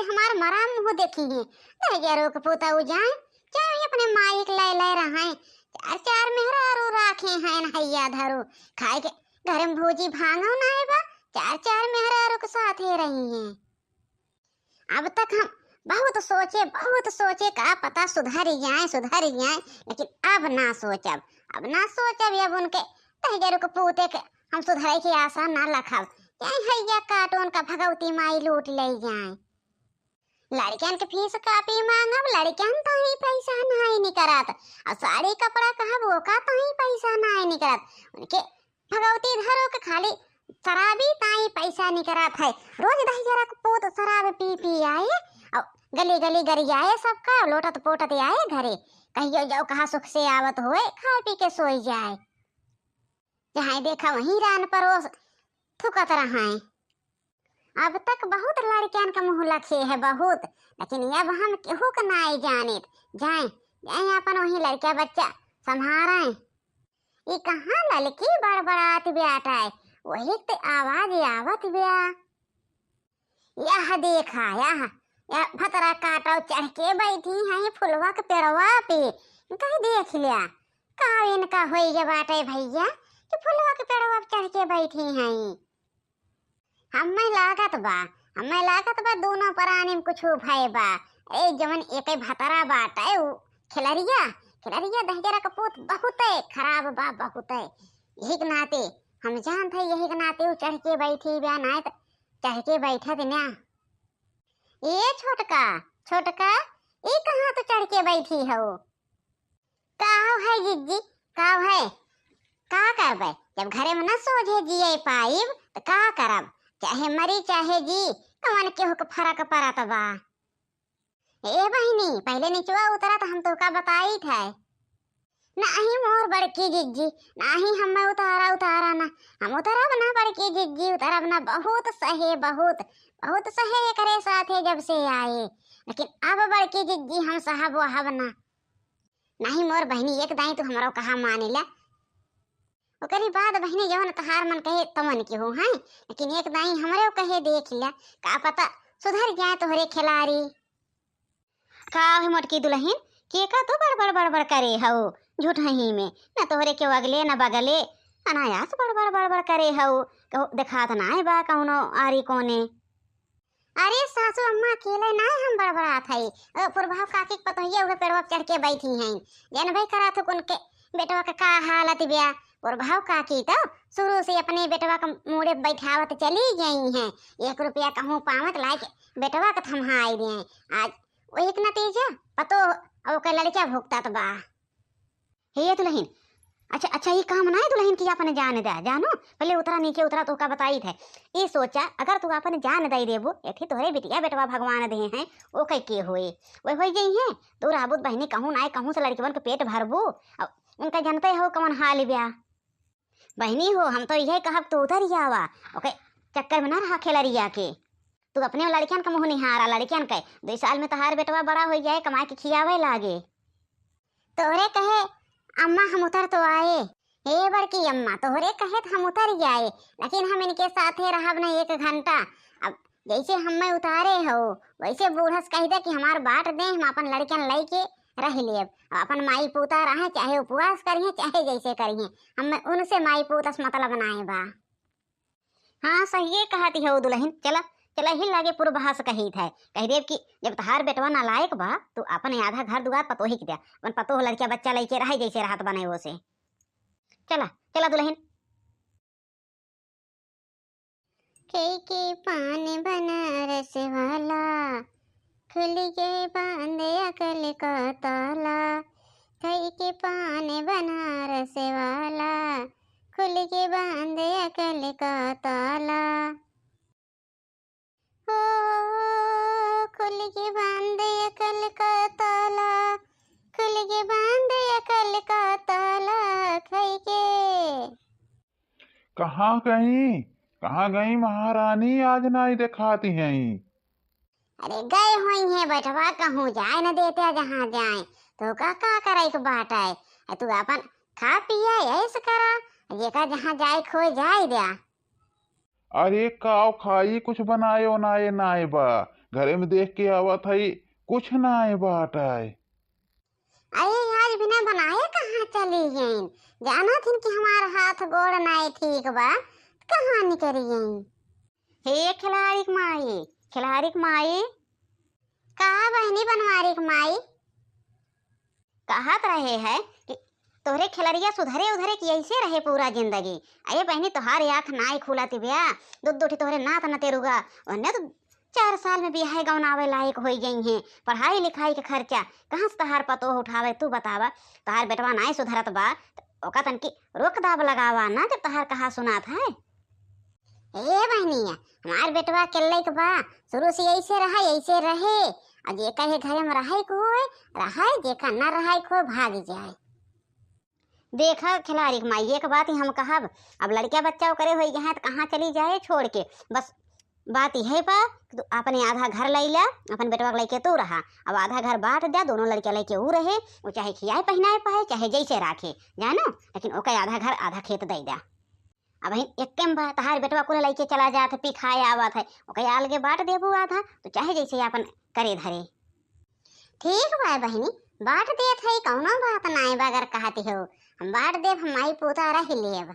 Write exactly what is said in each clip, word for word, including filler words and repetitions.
हमार मरा मुँह देखिहैं। दहिजरो के पूतउ जाए, चाहे अपने माई के लइ लइ रहैं। चार चार मेहरारू राखे हैं, हैया धरो। खाए के घर में भौजी भांगो नाहीं बा, चार चार मेहरारू के साथे रहिहैं। अब तक हम बहुत सोचे, बहुत सोचे, का पता सुधर जाए, सुधर जाए, लेकिन अब ना सोचब, अब ना सोचब। अब उनके दहिजरो के पूते के हम सुधरे के आशा ना रखब। चाहे हैया काटून का भगवती माई लूट लइ जाए। लड़कन के फीस कापी मांगब, लड़कन ताईं पैसा नाहीं निकरत। अउर साड़ी कपड़ा कहब, ओका ताईं पैसा नाहीं निकरत। उनके भगवती धरो के खाली शराबी ताईं पैसा निकरत है। रोज दहिजरा के पूत शराब पी पी आए, अउर गली गली गरियाए सबका, लोटत पोटत आए घरे। कहियो जाओ कहाँ सुख से आवत होए, खा पी के सोई जाए। जहाँ देखा वहीं रान परोस थुकत रहैं। अब तक बहुत लड़कन का मुँह लखे है बहुत, लेकिन अब हम केहू के नाई जानित। जाए, जाए अपन वहीं लड़का बच्चा संभारें। ई कहाँ ललकी बड़बड़ात ब्याटाए, वही ते आवाज आवत ब्या। यह देखा, यह, यह भतरा काटो चढ़ के बैठी हैं फुलवा के पेड़वा पे। कहीं देख लिया, का इनका होई गया बाटे भैया कि फुलवा के पेड़वा पे चढ़ के बैठी हैं। हमें लागत बा, हमें लागत बा दोनों परानी में कुछ भय बा। ए जवन एक भतरा बाटे उ खिलरिया, खिलरिया दहिजरा के पूत बहुते खराब बा, बहुते। यही के नाते हम जानत है, यही के नाते उ चढ़ के बैठी बा, नाय त चढ़ के बैठत ना। ए छोटका, छोटका, ई कहाँ तू चढ़ के बैठी हऊ? का है जिज्जी, का है? का करबे? जब घरे में न सोझे जिए पाइब, त का करब? चाहे मरी, चाहे जी, कवन केहू के फरक परत बा? ए बहिनी, पहिले निचवा उतरा त हम तोका बताइत है। नाही मोर बड़की जिज्जी, नाही हमें उतारा, उतारा ना, हम उतरब ना बड़की जिज्जी, उतरब ना। बहुत सहे, बहुत, बहुत सहे एकरे साथे जब से आए, लेकिन अब बड़की जिज्जी हम सहब वहब ना। नाही मोर बहिनी, एक दाई तू हमरो कहा माने ला। ओकरी बाद बहिनी जवन तोहार मन कहे तवन केहू हैं, लेकिन एक दाई हमरो कहे देख ला, का पता सुधर जाए तोहरे खिलारी। का है मोटकी दुलहिन, के का तू बड़बड़ बड़बड़ करे हऊ झूठही में? न तोहरे केहू अगले न बगले, अनायास बड़बड़ बड़बड़ करे हऊ, कहू देखात नाय बा कौनो आरी कोने। अरे सासू अम्मा, अकेले नाय हम बड़बड़ात हई, ओ पुरभाव काकी के पतोहिया उहे पेड़वा पे चढ़ के बैठी हैं, जानबे करत हो उनके बेटवा के का हालत बिया। पुरभाव काकी तो शुरू से अपने बेटवा के मूड़े बैठावत चली गई हैं, एक रुपया कहूँ पावत लाइके बेटवा के थम्हाई दिए। आज वही के नतीजा पतो अब ओकर लड़का भुगतत बा। हे ये दुलहिन, अच्छा, अच्छा, ई काम नाय दुलहिन कि आपन जान दे, जानो, पहिले उतरा नीचे उतरा, तोका बताइत है। ई सोचा, अगर तू आपन जान दे देबू, एथी तोहरे बिटिया बेटवा भगवान दे हैं, ओके के होए, वही होई जइहें। तू रहबू त बहिनी कहूँ नाय कहूँ से लड़किवन के पेट भरबू, अब उनका जानते हो कवन हाल ब्या। बहिनी हो, हम तो यही कहब तू उतरि आवा, ओके चक्कर में ना रहा खेलरिया के। तू अपने लड़कियन का मुँह निहारा, लड़कियन के, दुई साल में तोहार बेटवा बड़ा होई जाए, कमाए के खियावे लागे। तोहरे कहे अम्मा हम उतर तो आए। हे बड़की अम्मा, तोहरे कहे त हम उतर आए, लेकिन हम इनके साथे रहब न एक घंटा। अब जैसे हमें उतारे हो, वैसे बूढ़स कह दे कि हमार बाट दे, हम अपन लड़कियन लइके रह लेब। अब अपन माई पूता रहे, चाहे उपवास करिहें, चाहे जैसे करिहें, हमें उनसे माई पूता से मतलब नाय बा। हाँ, सहिए कहती हो दुलहिन। चला, चला ही लागे पूर्वभास कहित है। कह देब कि जब तहार बेटवा नालायक बा, तू अपन आधा घर दुआर पतोही के दे, अपन पतोह लड़किया बच्चा लइके रहे जैसे रहत बने वो से। चला, चला दुलहिन। कई के पान बनारस वाला, खुल के बांध अकल का ताला। कई के पान बनारस वाला, खुल के बांध अकल का ताला। ओ, खुल के बांध अकल का ताला, खुल के बांध अकल का ताला, खई के। कहाँ गई, कहाँ गई महारानी, आज नाई देखाती हैं? अरे गए होइहें बेटवा, कहूँ जाए न देते जहाँ जाए, तो का, का करे के बाटे? आ तू अपन खा पिया, ऐश करा, जेका जहाँ जाए खोए जाए द्या। अरे काव खाई, कुछ बनाए ओनाए नाय बा। घरे में देख के आवत हई, कुछ नाय बाटै। अरे आज बिना बनाए कहाँ चली गईं? जानत हिन कि हमार हाथ गोड़ नाय ठीक बा, कहाँ निकरी गईं? हे खिलाड़ी क माई, खिलाड़ी क माई। का बहिनी बनवारी क माई? कहत रहे है कि तोहरे खिलरिया सुधरे उधरे कि ऐसे रहे पूरा जिंदगी। अरे बहिनी, तोहार आँख नाई खुलत ब्या। दू दू ठी तोहरे नात नतेरुआ, ओन्ने तो चार साल में बियाहे गौन आवे लायक होई गई हैं। पढ़ाई लिखाई के खर्चा कहाँ से तोहार पतोह उठावे, तू बतावा। तोहार बेटवा नाई सुधरत बा, त ओका तनकी रोक दाब लगावा ना, जब तोहार कहा सुनात है। ए बहिनिया, हमार बेटवा के लइक बा, शुरू से ऐसे रहा, ऐसे रहे। और जेका ये घर में रहे को होए, रहे, जेका न रहे को होए, भाग जाए। देखा खिलाड़ी क माई, एक बात ही हम कहब, अब लड़का बच्चा ओकरे होई गए हैं त कहाँ चली जाए छोड़ के। बस बात यही बा कि तू अपने आधा घर लई ला, अपन बेटवा के लइके तू रहा, अब आधा घर बांट द्या, दोनों लड़का लइके ऊ रहे, वो चाहे खियाए पहिनाए पाए, चाहे जैसे राखे, जानो, लेकिन ओके आधा घर आधा खेत दे द्या। अब हिन एक्के में बा, तहार बेटवा कुल लइके चला जात है, पी खाए आवत है, ओके अलगे बांट देबू आधा, तो चाहे जैसे आपन करे धरे। ठीक बा बहिनी, बांट देत है, कौनो बात नाय बा, अगर कहती हो, हम बांट देब, हम माई पोता रह लेब।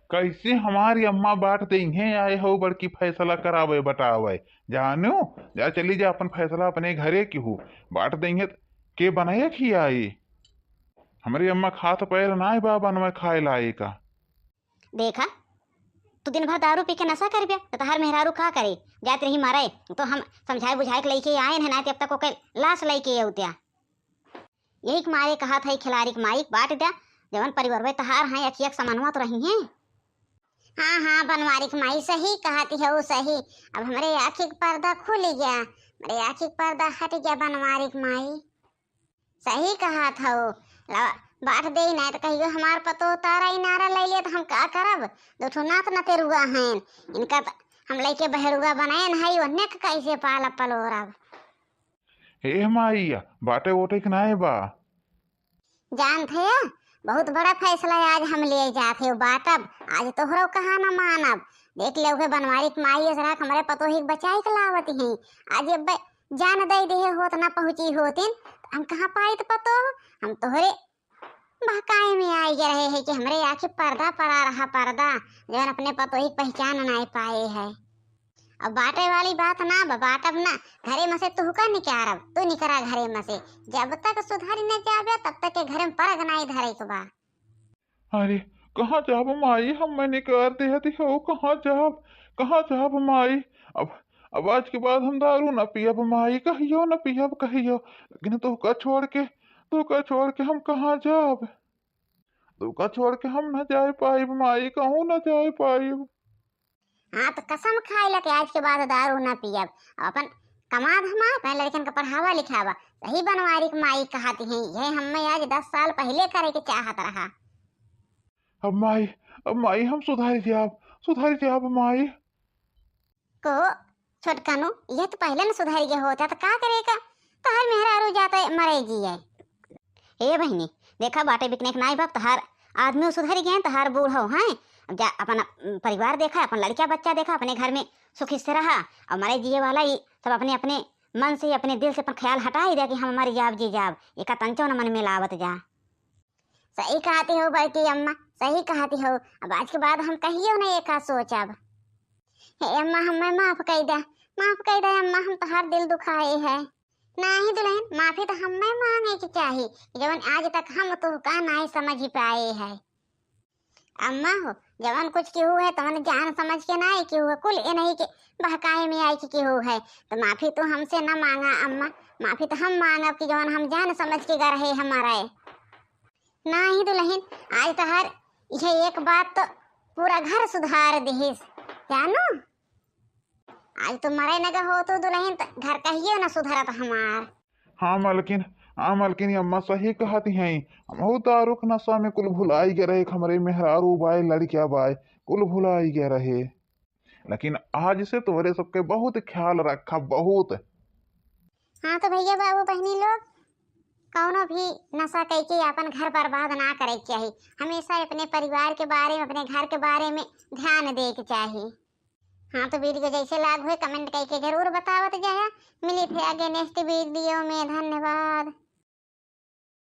कैसे हमारी अम्मा बांट देइहें, आए हो बड़की फैसला करावे बटावे, जानो, जा चली जा अपन फैसला अपने घरे की हो, बांट देइहें त के बनाए खियाई? हमरे अम्मा खात पैर नाय बा बनवे खाए लाए का। देखा, तू दिन भर दारू पी के नशा करबे, त तहार मेहरारू का करे? जात रही मरे, तो हम समझाए बुझाए के लइके आए हैं, नाय त अब तक ओके लाश लइके अउत्या। यही के मारे कहत है खिलाड़ी के माई, बांट द्या, जवन परिवार में तहार हैं, अखिया के समनवा तो रही हैं। हाँ, हाँ, बनवारी के माई सही कहती हो, सही। अब हमरे आँखी के पर्दा खुल गया, हमरे आँखी के पर्दा हट गया, बनवारी के माई। सही कहत हौ। ला, बांट देई, नाय त कहियो हमार पतोह तारा इनारा लइ ले त हम का करब? दो ठो नात नतेरुआ हैं, इनका त हम लइके बहेड़ुआ बनाएन हई, ओन्ने के कैसे पालब पलोरब? हे माइया, बाटे ओटे के नाय बा। जानत है, बहुत बड़ा फैसला आज हम ले जात है, बाटब। आज तोहरो कहा न मानब। देख ले, उहे बनवारी के माई असरा हमरे पतोही के बचाई के लावत ही। आज अब जान दे दिहे होत, ना पहुँची होतिन, त हम कहाँ पाइत पतोह? हम तोहरे बहकाए में आई गए रहे है कि हमरे आँखी पर्दा पड़ा रहा, पर्दा, जवन अपने पतोही के पहचान नाय पाए है। अब बाटे वाली बात ना बा, बाटब ना, घरे में से तुहका निकारब, तू निकरा घरे में से। जब तक सुधरी न जाबे, तब तक के घरे में परग नाय धरे के बा। अरे, कहाँ जाब माई, हम्मे निकार देहती हो, कहाँ जाब, कहाँ जाब माई? अब, अब आज के बाद हम दारू न पियब माई, कहियो न पियब कहियो, लेकिन तोहका छोड़ के, तोहका छोड़ के हम कहाँ जाब? तोहका छोड़ के हम न जाए पाइब माई, कहूँ न जाए पाइब। हाँ, त कसम खाए ला कि आज के बाद दारू ना पियब। अब अपन कमा धमा, अपने लड़कन के पढ़ावा लिखावा। सही बनवारी के माई कहती हैं, यह हमें आज दस साल पहले करे के चाहत रहा। अब माई, अब माई हम सुधर जाब, सुधर जाब माई। को छोटकनु, यह तो पहले न सुधर गए होता तो का करे का? तोहर मेहरारू जाते मरे जिए। ए बहिनी, देखा बाटे बिकने के नाई बाप, तोहार आदमी सुधर गए, तोहार बूढ़ो हैं। अब जा अपन, अम, परिवार देखा, अपन लड़का बच्चा देखा, अपने घर में सुखी से रहा। और मरे जिए वाला ई सब अपने अपने मन से, अपने दिल से अपन ख्याल हटाई दे कि हम मर जाब जी जाब, एका तंचो न मन में लावत जा। सही कहती हो बड़की अम्मा, सही कहती हो। अब आज के बाद हम कहियो न एका सोचब। हे अम्मा, हमें माफ कई दे, माफ कई दे अम्मा, हम तोहार दिल दुखाए है। नाही दुल्हन, माफी तो हमें मांगे के चाही, जवन आज तक हम तोहका नाय समझ पाए है। अम्मा हो, जवन कुछ केहू है, तवन जान समझ के नाय केहू है, कुल ए नहीं के बहकाए में आई के केहू है, तो माफी तू हमसे न मांगा अम्मा, माफी तो हम मांगब कि जवन हम जान समझ के गरहे हमारा है। नाही दुल्हन, आज तोहार इहे एक बात तो पूरा घर सुधार दिहिस, जानू? आज तू मरे नगा होतू दुल्हन, त घर कहियो न सुधरत हमार। हाँ मलकिन, हाँ मलकिन, ये अम्मा सही कहती हैं। हमहू दारू के नशा में कुल भुलाई गए रहे, हमरे मेहरारू बाय, लड़किया बाय, कुल भुलाई गए रहे। लेकिन आज से तोहरे सबके बहुत ख्याल रखा, बहुत। हाँ तो भैया बाबू बहनी लोग, कौनो भी नशा कइके आपन घर बर्बाद ना करे के चाही। हमेशा अपने परिवार के बारे में, अपने घर के बारे में ध्यान दे के चाही। हाँ, तो video जैसे लाग हुए comment कइके जरूर बतावत जाया। मिली थे आगे next video में। धन्यवाद।